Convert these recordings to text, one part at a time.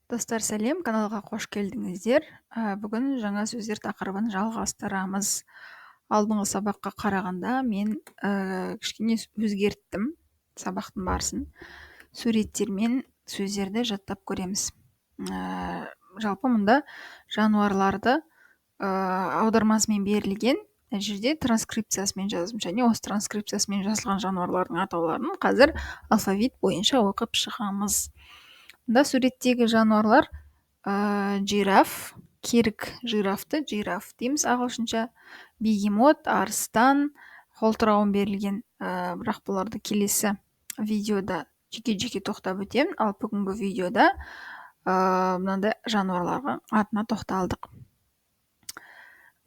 Достар, сәлем! Каналға қош келдіңіздер. Бүгін жаңа сөздер тақырыбын жалғастырамыз. Алдыңғы сабаққа қарағанда мен кішкене өзгерттім сабақтың барысын. Суреттермен сөздерді жаттап көреміз. Жалпы мұнда жануарларды аудармасымен берілген, мына жерде транскрипциясымен жаздым және осы транскрипциясымен жазылған жануарлардың атауларын қазір алфавит бойынша оқып шығамыз. Мұнда суреттегі жануарлар: giraffe, керік, жирафты giraffe дейміз ағылшынша, бегемот, арыстан, қолтырауын берілген, бірақ бұларды келесі видеода жеке-жеке тоқтап өтемін. Ал бүгінгі видеода мынандай жануарларға атына тоқталдық: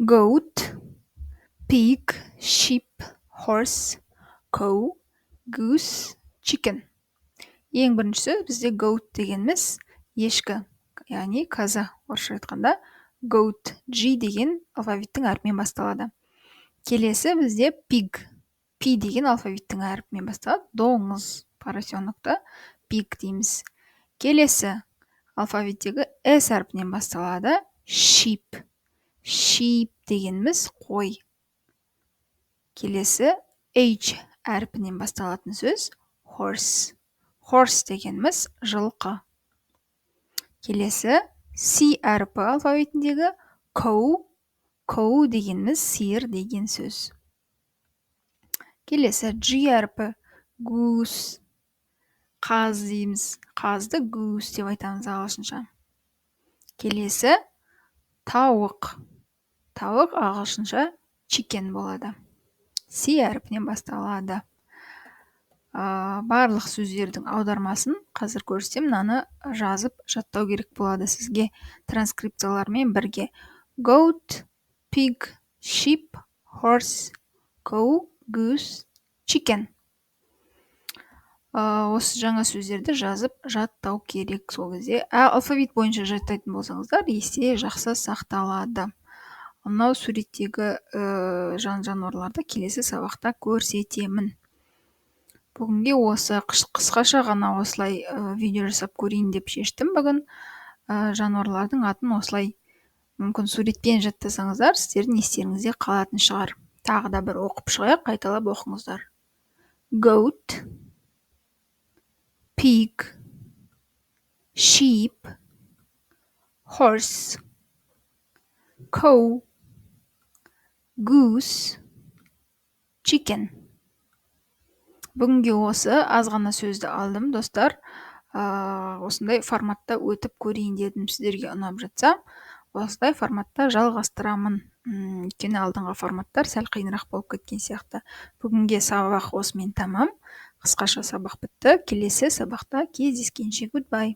goat, pig, sheep, horse, cow, goose, chicken. Ең бірінші сөз бізде goat дегеніміз ешкі, яғни коза орысша айтқанда. Goat, G деген алфавиттің әрпімен басталады. Келесі бізде pig, P деген алфавиттің әрпімен басталады. Доңыз, поросенок ты pig дейміз. Келесі алфавиттегі S әрпінен басталады: sheep. Sheep дегеніміз қой. Келесі H әрпінен басталатын сөз horse. Horse дегеніміз жылқы. Келесі C әрпі алфавитіндегі cow. Cow дегеніміз сиыр деген сөз. Келесі G әрпі, goose, қаз дейміз, қазды goose деп айтамыз ағылшынша. Келесі тауық. Тауық ағылшынша chicken болады, C әрпінен басталады. Барлық сөздердің аудармасын қазір көрсетемін. Мынаны жазып жаттау керек болады сізге транскрипциялармен бірге: goat, pig, sheep, horse, cow, goose, chicken. Осы жаңа сөздерді жазып жаттау керек. Сол кезде алфавит бойынша жаттайтын болсаңыздар, есте жақсы сақталады. Мынау суреттегі жан жануарларды келесі сабақта көрсетемін. Бүгінге осы қысқаша ғана осылай видео жасап көрейін деп шештім бүгін. Жануарлардың атын осылай мүмкін суретпен жаттасаңыздар, сіздердің естеріңізде қалатын шығар. Тағы да бір оқып шығайық, қайталап оқыңыздар: goat, pig, sheep, horse, cow, goose, chicken. Бүгінге осы аз ғана сөзді алдым, достар. Осындай форматта өтіп көрейін дедім. Сіздерге ұнап жатса, осындай форматта жалғастырамын, өйткені алдыңғы форматтар сәл қиынырақ болып кеткен сияқты. Бүгінге сабақ осымен тамам, қысқаша сабақ бітті. Келесі сабақта кездескенше, goodbye.